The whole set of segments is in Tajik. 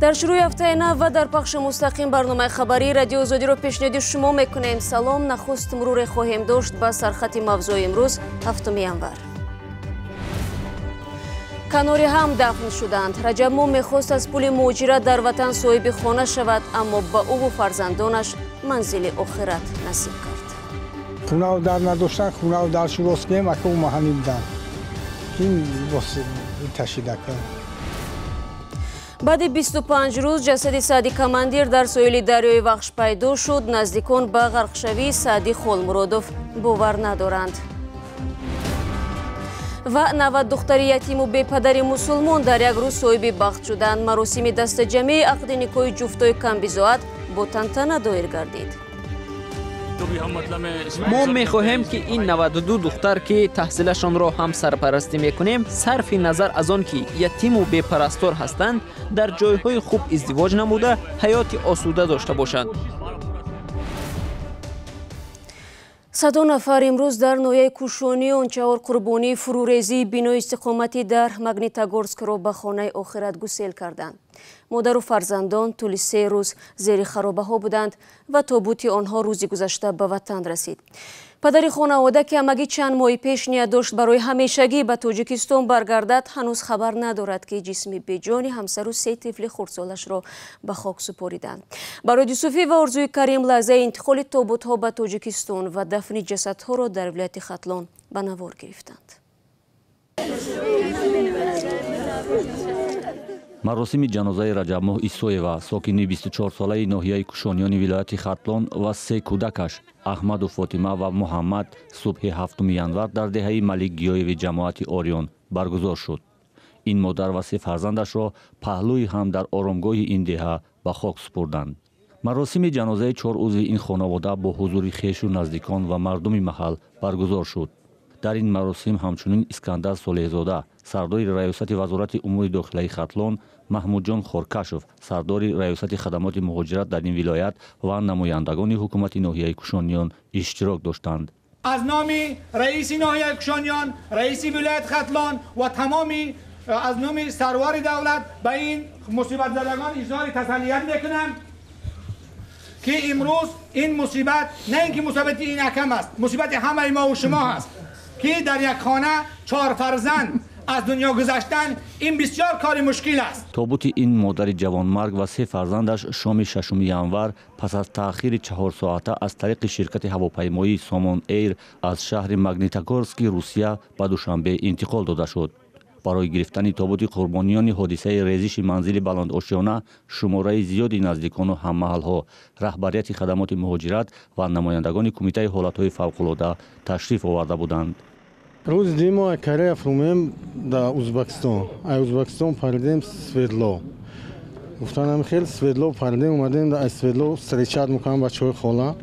Дар шурӯи ҳафтаи нав ва дар пахши мустақим барномаи хабарии Радиои Озодиро пешниҳоди шумо мекунем. Салом, нахуст муруре хоҳем дошт ба сархати мавзӯи имрӯз, 7 январ. Канори ҳам дафн шуданд. Раҷабмо мехост аз пули муҳоҷират дар ватан соҳиби хона шавад, аммо ба ӯву фарзандонаш манзили охират насиб кард. Хунаву дар надоштан, хунаву дар шурос кем, ака умаҳани будан. Ким ташидака. Баъди 25 рӯз ҷасади Саъди командир дар соҳили дарёи Вахш пайдо шуд. Наздикон ба ғарқшавии Саъди Холмуродов бовар надоранд. Ва 90 духтари ятиму бепадари мусулмон дар як рӯз соҳиби бахт шуданд. Маросими дастаҷамъии ақди никоҳи ҷуфтои камбизоат бо тантана доир гардид. Мо мехоҳем, ки ин 92 духтар, ки таҳсилашонро ҳам сарпарастӣ мекунем, сарфи назар аз он ки ятиму бепарастор ҳастанд, дар ҷойҳои хуб издивоҷ намуда ҳаёти осуда дошта бошанд. Садо нафар имрӯз дар ноҳияи Кушониён чаҳор қурбонии фурӯрезии бинои истиқоматӣ дар Магнитогорскро ба хонаи охират гусел карданд. Модару фарзандон тӯли 3 рӯз зери харобаҳо буданд ва тобути онҳо рӯзи гузашта ба ватан расид. Падари хонавода, ки ҳамагӣ чанд моҳи пеш ният дошт барои ҳамешагӣ ба Тоҷикистон баргардад, ҳанӯз хабар надорад, ки ҷисми беҷони ҳамсару 3 тифли хурдсолашро ба хок супориданд. Барои Юсуфӣ ва Орзуи Карим лаҳзаи интиқоли тобутҳо ба Тоҷикистон ва дафни ҷасадҳоро дар вилояти Хатлон ба навор гирифтанд. Маросими ҷанозаи Раҷабмоҳ Исоева, сокини 24-солаи ноҳияи Кушониёни вилояти Хатлон ва 3 кӯдакаш Аҳмаду Фотима ва Муҳаммад субҳи 7 январ дар деҳаи Малик Гиёеви ҷамоати Ориён баргузор шуд. Ин модар ва 3 фарзандашро паҳлӯи ҳам дар оромгоҳи ин деҳа ба хок супурданд. Маросими ҷанозаи 4 узви ин хонавода бо ҳузури хешу наздикон ва мардуми маҳал баргузор шуд. Дар ин маросим ҳамчунин Искандар Солеҳзода, сардори раёсати вазорати умури дохилаи Хатлон, Маҳмудҷон Хоркашов, сардори раёсати хадамоти муҳоҷират дар ин вилоят ва намояндагони ҳукумати ноҳияи Кушониён иштирок доштанд. Аз номи раиси ноҳияи Кушониён, раиси вилояти Хатлон ва тамоми аз номи сарвари давлат ба ин мусибатзадагон изҳори тасаллият мекунам, ки имрӯз ин мусибат на ин ки мусибати ин акам аст, мусибати ҳамаи мо ва шумо ҳаст, ки дар як хона 4 фарзанд аз дунё гузаштан, ин бисёр кори мушкил аст. Тобути ин модари ҷавонмарг ва 3 фарзандаш шоми 6 январ пас аз таъхири 4 соата аз тариқи ширкати ҳавопаймоии Сомон Эйр аз шаҳри Магнитогорски Русия ба Душанбе интиқол дода шуд. Барои гирифтани тобути қурбониёни ҳодисаи резиши манзили баландошёна шумораи зиёди наздикону ҳаммаҳалҳо, раҳбарияти хадамоти муҳоҷират ва намояндагони кумитаи ҳолатҳои фавқулода ташриф оварда буданд. Рӯзи дуюм мо Корея фурӯмем дар Ӯзбекистон. Аз Ӯзбекистон паридем Свердлов. Гуфтанам хел Свердлов паридем, омадем аз Свердлов встречать мекунам бачаҳои хола.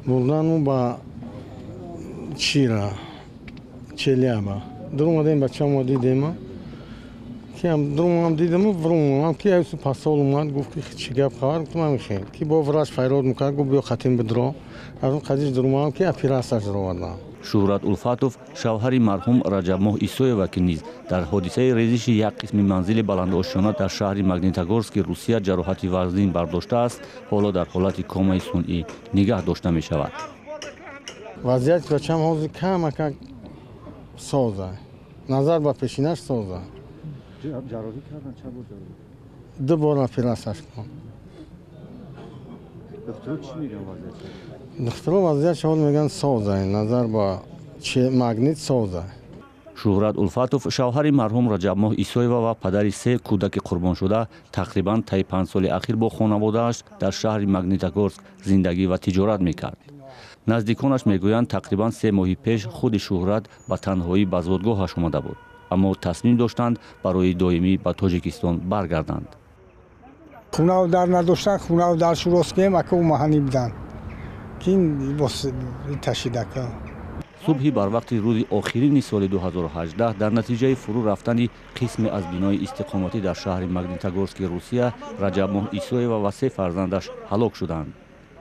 Бурдану ба Чира, Челяба. Дур омадем бачаҳо дидем. Ки дурам дидем, врум ки ай пасол омад, гуфт ки чӣ гап хабар, гуфтам ҳамин хел. Ки бо врач файрод мекард, гуфт биё хатим бидро. Аз он қадиш дурумам ки оператсияш овардам. Шуҳрат Улфатов, шавҳари марҳум Раҷабмоҳ Исоева, ки низ дар ҳодисаи резиши як қисми манзили баландошёна дар шаҳри Магнитогорски Русия ҷароҳати вазнин бардоштааст, ҳоло дар ҳолати комаи сунъӣ нигаҳ дошта мешавад. Вазъияти бачам ҳозир камакак соза, назар ба пешинаш соза. Ҷарроҳӣ карданд? Чанд бор ҷарроҳӣ? 2 бор оператсияш карданд. Духтуро чӣ мегӯянд вазъиятшо? Духтуро вазъиятшо ҳол мегӯянд соза, назар ба магнит соза. Шуҳрат Улфатов, шавҳари марҳум Раҷабмоҳ Исоева ва падари 3 кӯдаки қурбоншуда, тақрибан таи 5 соли ахир бо хонаводааш дар шаҳри Магнитогорск зиндагӣ ва тиҷорат мекард. Наздиконаш мегӯянд, тақрибан 3 моҳи пеш худи Шуҳрат ба танҳоӣ ба зодгоҳаш омада буд, аммо тасмим доштанд барои доимӣ ба Тоҷикистон баргарданд. Хунаву дар надоштан, хунаву дар шурос кем, ака умаҳани буданд, ки ташидака. Субҳи барвақти рӯзи охирини соли 2018 дар натиҷаи фурӯ рафтани қисме аз бинои истиқоматӣ дар шаҳри Магнитогорски Русия Раҷабмоҳ Исоева ва 3 фарзандаш ҳалок шуданд.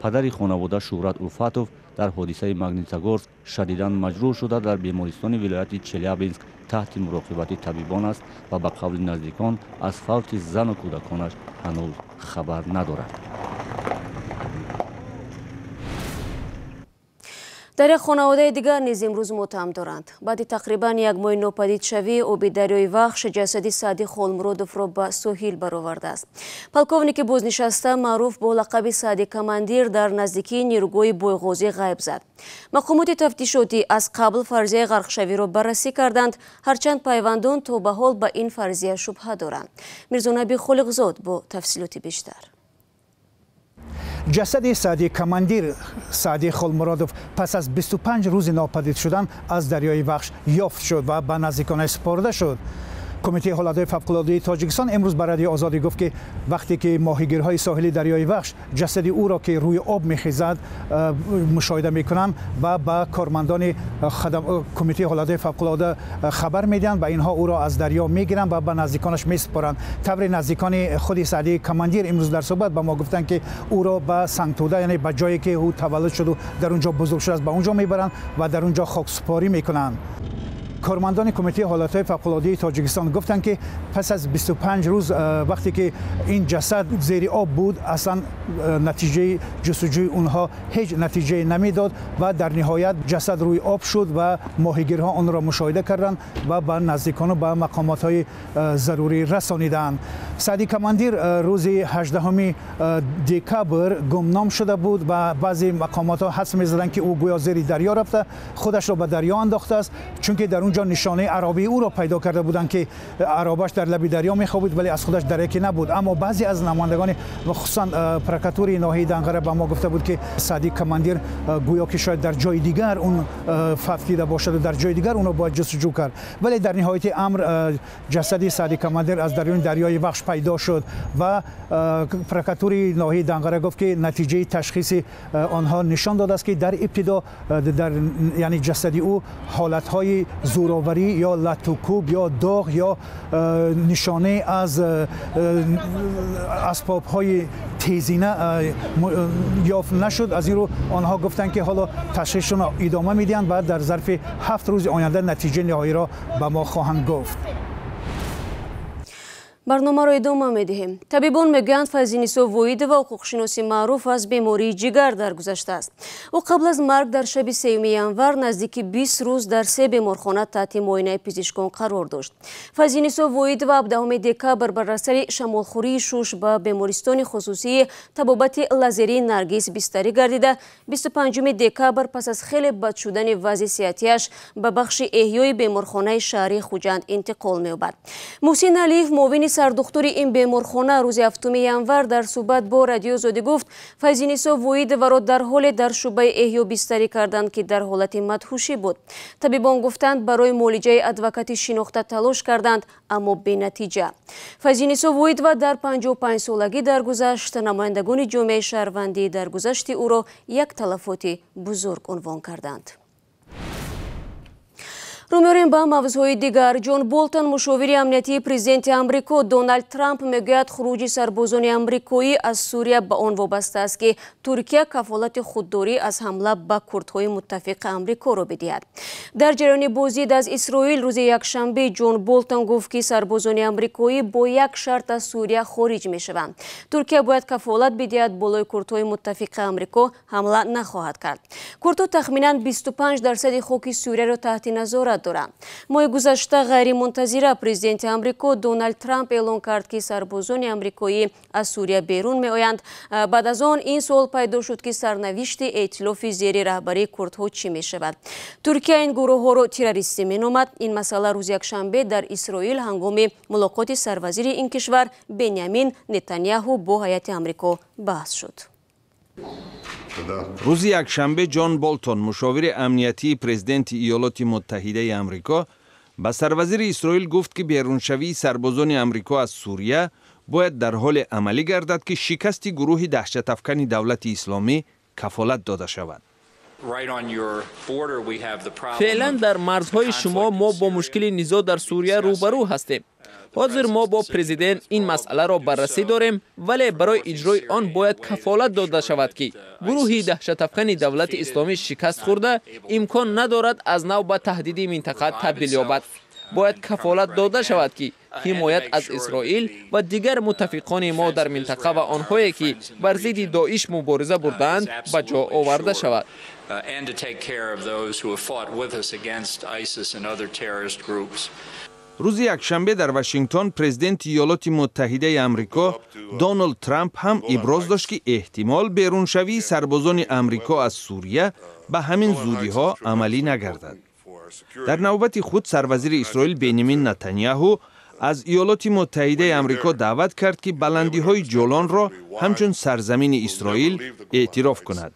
Падари хонавода Шуҳрат Улфатов Дар ҳодисаи Магнитогорск шадидан маҷрӯҳ шуда, дар бемористони вилояти Челябинск таҳти муроқибати табибон аст ва ба қавли наздикон аз фавти зану кӯдаконаш ҳанӯз хабар надорад. Дар як хонаводаи дигар низ имрӯз мотам доранд. Баъди тақрибан як моҳи нопадидшавӣ оби дарёи Вахш ҷасади Саъди Холмуродовро ба соҳил баровардааст. Полковники бознишаста маъруф бо лақаби Саъди Командир дар наздикии нерӯгоҳи Бойғозӣ ғайб зад. Мақомоти тафтишотӣ аз қабл фарзияи ғарқшавиро баррасӣ карданд, ҳарчанд пайвандон то ба ҳол ба ин фарзия шубҳа доранд. Мирзонаби Холиқзод бо тафсилоти бештар. Ҷасади Саъди Командир Саъди Холмуродов пас аз 25 рӯзи нопадид шудан аз дарёи Вахш ёфт шуд ва ба наздиконаш супорда шуд. Кумитаи ҳолатҳои фавқулодаи Тоҷикистон имрӯз ба Радиои Озодӣ гуфт, ки вақте ки моҳигирҳои соҳили дарёи Вахш ҷасади ӯро, ки рӯи об мехезад, мушоҳида мекунанд ва ба кормандони кумитаи ҳолатҳои фавқулода хабар медиҳанд ва инҳо ӯро аз дарё мегиранд ва ба наздиконаш месупоранд. Таври наздикони худи Саъди Командир имрӯз дар суҳбат ба мо гуфтанд, ки ӯро ба Сангтӯда, яъне ба ҷое ки ӯ таваллуд шуду дар он ҷо бузург шудааст, ба он ҷо мебаранд ва дар он ҷо хоксупорӣ мекунанд. Кормандони кумитаи ҳолатҳои фавқулодаи Тоҷикистон гуфтанд, ки пас аз 25 рӯз вақте ки ин ҷасад зери об буд, аслан натиҷаи ҷустуҷӯи онҳо ҳеҷ натиҷае намедод ва дар ниҳоят ҷасад рӯи об шуд ва моҳигирҳо онро мушоҳида карданд ва ба наздикону ба мақомотҳои зарурӣ расониданд. Саъди Командир рӯзи 18 декабр гумном шуда буд ва баъзе мақомотҳо ҳадс мезаданд, ки ӯ гӯё зери дарё рафта худашро ба дарё андохтааст, чунки дар он ҷо нишонаи аробаи ӯро пайдо карда буданд, ки аробаш дар лаби дарё мехобид, вале аз худаш дареке набуд. Аммо баъзе аз намояндагони, хусусан прокуратураи ноҳияи Данғара, ба мо гуфта буд, ки Саъди Командир гӯё ки шояд дар ҷои дигар он фавтида бошад ва дар ҷои дигар онро бояд ҷустуҷӯ кард. Вале дар ниҳояти амр ҷасади Саъди Командир аз дарёни дарёи Вахш пайдо шуд ва прокуратураи ноҳияи Данғара гуфт, ки натиҷаи ташхиси онҳо нишон додааст, ки дар ибтидо яъне ҷасади ӯ ҳолатҳои зӯроварӣ ё латукӯб ё доғ ё нишонае аз асбобҳои тезина ёфт нашуд. Аз ин рӯ онҳо гуфтанд, ки ҳоло ташхисшонро идома медиҳанд ва дар зарфи 7 рӯзи оянда натиҷаи ниҳоиро ба мо хоҳанд гуфт. Барномаро идома медиҳем. Табибон мегӯянд, Файзинисо Воидова, ҳуқуқшиноси маъруф, аз бемории ҷигар даргузаштааст. Ӯ қабл аз марг дар шаби 3 январ наздики 20 рӯз дар 3 беморхона таҳти муоинаи пизишкон қарор дошт. Файзинисо Воидова 17 декабр бар асари шамолхӯрии шуш ба бемористони хусусии табобати лазерии Наргиз бистарӣ гардида, 25 декабр пас аз хеле бад шудани вазъи сиҳатиаш ба бахши эҳёи беморхонаи шаҳрии Хуҷанд интиқол меёбад. Муҳсин Алиев, муовини сардухтури ин беморхона, рӯзи 7 январ дар суҳбат бо Радиои Озодӣ гуфт, Файзинисо Воидоваро дар ҳоле дар шӯъбаи эҳё бистарӣ карданд, ки дар ҳолати мадҳушӣ буд. Табибон гуфтанд, барои муолиҷаи адвокати шинохта талош карданд, аммо бенатиҷа. Файзинисо Воидова дар 55 солагӣ даргузашт. Намояндагони ҷомеаи шаҳрвандӣ даргузашти ӯро як талафоти бузург унвон карданд. Рӯ меорем ба мавзӯъҳои дигар. Ҷон Болтон, мушовири амниятии президенти Амрико Доналд Трамп, мегӯяд, хуруҷи сарбозони амрикоӣ аз Сурия ба он вобаста аст, ки Туркия кафолати худдорӣ аз ҳамла ба курдҳои муттафиқи Амрикоро бидиҳад. Дар ҷараёни боздид аз Исроил рӯзи якшанбе Ҷон Болтон гуфт, ки сарбозони амрикоӣ бо як шарт аз Сурия хориҷ мешаванд. Туркия бояд кафолат бидиҳад болои курдҳои муттафиқи Амрико ҳамла нахоҳад кард. Курдҳо тахминан 25% хоки Сурияро таҳти назорат доранд. Моҳи гузашта ғайримунтазира президенти Амрико Доналд Трамп эълон кард, ки сарбозони амрикоӣ аз Сурия берун меоянд. Баъд аз он ин суол пайдо шуд, ки сарнавишти эътилофи зери раҳбарии курдҳо чӣ мешавад. Туркия ин гурӯҳҳоро террористӣ меномад. Ин масъала рӯзи якшанбе дар Исроил ҳангоми мулоқоти сарвазири ин кишвар Бенямин Нетаняҳу бо ҳайати Амрико баҳс шуд. Рӯзи якшанбе Ҷон Болтон, мушовири амниятии президенти Иёлоти Муттаҳидаи Амрико, ба сарвазири Исроил гуфт, ки беруншавии сарбозони Амрико аз Сурия бояд дар ҳоле амалӣ гардад, ки шикасти гурӯҳи даҳшатафкани давлати исломӣ кафолат дода шавад. Феълан дар марзҳои шумо мо бо мушкили низоъ дар Сурия рӯбарӯ ҳастем. Ҳозир мо бо президент ин масъаларо баррасӣ дорем, вале барои иҷрои он бояд кафолат дода шавад, ки гурӯҳи даҳшатафкани давлати исломӣ шикаст хӯрда, имкон надорад аз нав ба таҳдиди минтақа табдил ёбад. Бояд кафолат дода шавад, ки ҳимоят аз Исроил ва дигар муттафиқони мо дар минтақа ва онҳое, ки бар зидди Доиш мубориза бурдаанд, ба ҷо оварда шавад. Рӯзи якшанбе дар Вашингтон президенти Иёлоти Муттаҳидаи Амрико Доналд Трамп ҳам иброз дошт, ки эҳтимол беруншавии сарбозони Амрико аз Сурия ба ҳамин зудиҳо амалӣ нагардад. Дар навбати худ сарвазири Исроил Бенямин Натаньяҳу аз Иёлоти Муттаҳидаи Амрико даъват кард, ки баландиҳои Ҷолонро ҳамчун сарзамини Исроил эътироф кунад.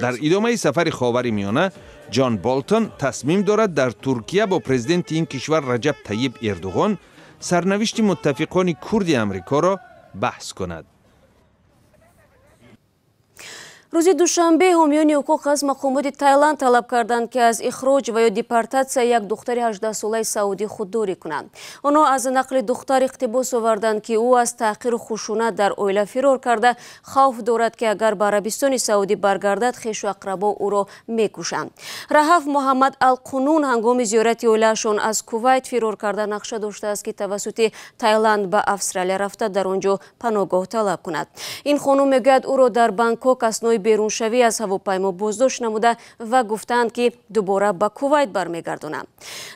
Дар идомаи сафари Ховари Миёна Ҷон Болтон тасмим дорад дар Туркия бо президенти ин кишвар Раҷаб Тайиб Эрдуғон сарнавишти муттафиқони курди Амрикоро баҳс кунад. Рӯзи душанбе ҳомиёни ҳуқуқ аз мақомоти Тайланд талаб карданд, ки аз ихроҷ ва ё депортатсия як духтари 18-солаи саудӣ худдорӣ кунанд. Онҳо аз нақли духтар иқтибос оварданд, ки ӯ аз таҳқиру хушунат дар оила фирор карда, хавф дорад, ки агар ба Арабистони Саудӣ баргардад, хешу ақрабо ӯро мекушанд. Раҳаф Муҳаммад Алқунун ҳангоми зиёрати оилаашон аз Кувайт фирор карда, нақша доштааст, ки тавассути Тайланд ба Австралия рафта, дар он ҷо паноҳгоҳ талаб кунад. Ин хонум мегӯяд, ӯро дар Бангкок аснои беруншавӣ аз ҳавопаймо боздошт намуда ва гуфтаанд, ки дубора ба Кувайт бармегардонанд.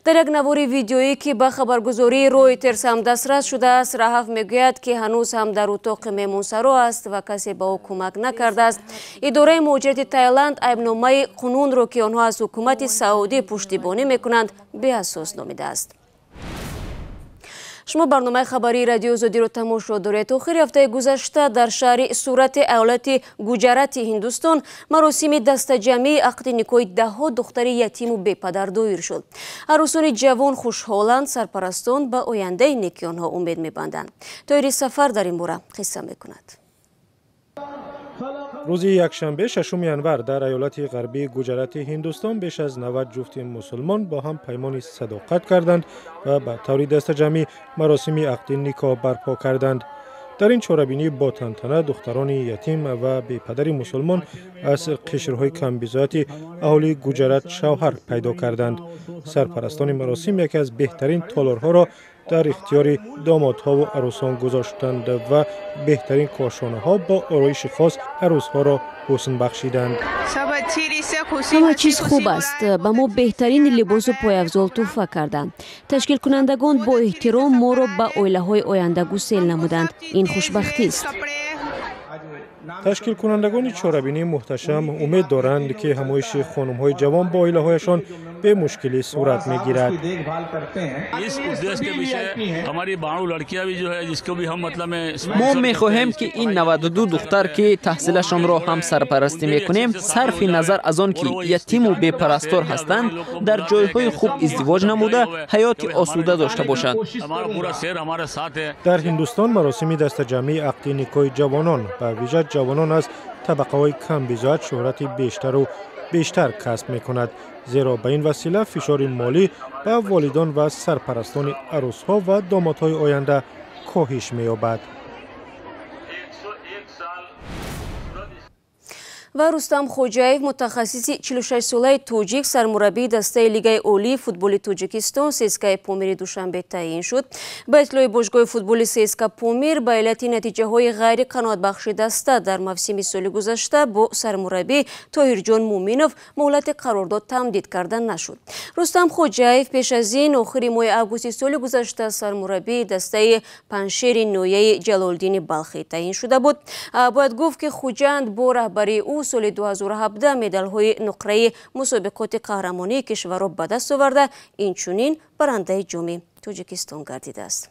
Дар як навори видеоӣ, ки ба хабаргузории Ройтерс ҳам дастрас шудааст, Раҳаф мегӯяд, ки ҳанӯз ҳам дар утоқи меҳмонсаро аст ва касе ба ӯ кӯмак накардааст. Идораи муҳоҷирати Тайланд айбномаи қунунро, ки онҳо аз ҳукумати Саудӣ пуштибонӣ мекунанд, беасос номидааст. Шумо барномаи хабарии Радиои Озодиро тамошо доред. Охири ҳафтаи гузашта дар шаҳри Сурати аёлати Гуҷарати Ҳиндустон маросими дастаҷамъии ақди никоҳи даҳҳо духтари ятиму бепадар доир шуд. Арӯсони ҷавон хушҳоланд, сарпарастон ба ояндаи неки онҳо умед мебанданд. Тоири Сафар дар ин бора қисса мекунад. Рӯзи якшанбе 6 январ дар аёлати ғарбии Гуҷарати Ҳиндустон беш аз 90 ҷуфти мусулмон бо ҳам паймони садоқат карданд ва ба таври дастаҷамъӣ маросими ақди никоҳ барпо карданд. Дар ин чорабинӣ бо тантана духтарони ятим ва бепадари мусулмон аз қишрҳои камбизоати аҳолии Гуҷарат шавҳар пайдо карданд. Сарпарастони маросим яке аз беҳтарин толорҳоро дар ихтиёри домодҳову арӯсон гузоштанд ва беҳтарин кошонаҳо бо ороиши хос арӯсҳоро ҳусн бахшиданд. Ҳама чиз хуб аст. Ба мо беҳтарин либосу пойафзол тӯҳфа карданд. Ташкилкунандагон бо эҳтиром моро ба оилаҳои оянда гусел намуданд. Ин хушбахтист. Ташкилкунандагони чорабинии муҳташам умед доранд, ки ҳамоиши хонумҳои ҷавон бо оилаҳояшон бемушкилӣ сурат мегирад. Мо мехоҳем, ки ин 92 духтар, ки таҳсилашонро ҳам сарпарастӣ мекунем, сарфи назар аз он ки ятиму бепарастор ҳастанд, дар ҷойҳои хуб издивоҷ намуда, ҳаёти осуда дошта бошанд. Дар Ҳиндустон маросими дастаҷамъии ақди никоҳи ҷавонон, ба вижа ҷавонон аз табақаҳои камбизоат, шӯҳрати бештару бештар касб мекунад, зеро ба ин васила фишори молӣ ба волидон ва сарпарастони арӯсҳо ва домодҳои оянда коҳиш меёбад. Ва Рустам Хоҷаев, мутахассиси 46-солаи тоҷик, сармураббии дастаи Лигаи олии футболи Тоҷикистон ССК Помири Душанбе таъин шуд. Ба иттилои бошгоҳи футболи ССК Помир, ба иллати натиҷаҳои ғайриқаноатбахши даста дар мавсими соли гузашта бо сармураббӣ Тоҳирҷон Муминов муҳлати қарордод тамдид карда нашуд. Рустам Хоҷаев пеш аз ин охири моҳи августи соли гузашта сармураббии дастаи Панҷшери ноҳияи Ҷалолиддини Балхӣ таъин шуда буд. Бояд гуфт, ки Хуҷанд бо раҳбарии ӯ соли 2017 медалҳои нуқраи мусобиқоти қаҳрамонии кишварро ба даст оварда, инчунин барандаи ҷоми Тоҷикистон гардидааст.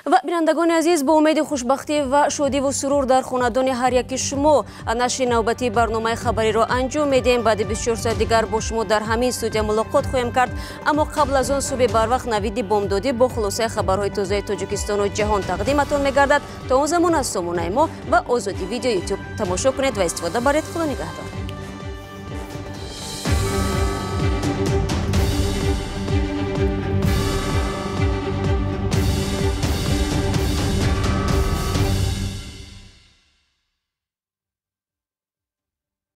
Ва бинандагони азиз, бо умеди хушбахтӣ ва шодиву сурур дар хонадони ҳар яки шумо нашри навбатии барномаи хабариро анҷом медиҳем. Баъди 24 соат дигар бо шумо дар ҳамин студия мулоқот хоҳем кард. Аммо қабл аз он субҳи барвақт Навиди Бомдодӣ бо хулосаи хабарҳои тозаи Тоҷикистону ҷаҳон тақдиматон мегардад. То он замон аз сомонаи мо ва Озодӣ Видео Ютуб тамошо кунед ва истифода баред. Худо нигаҳдор.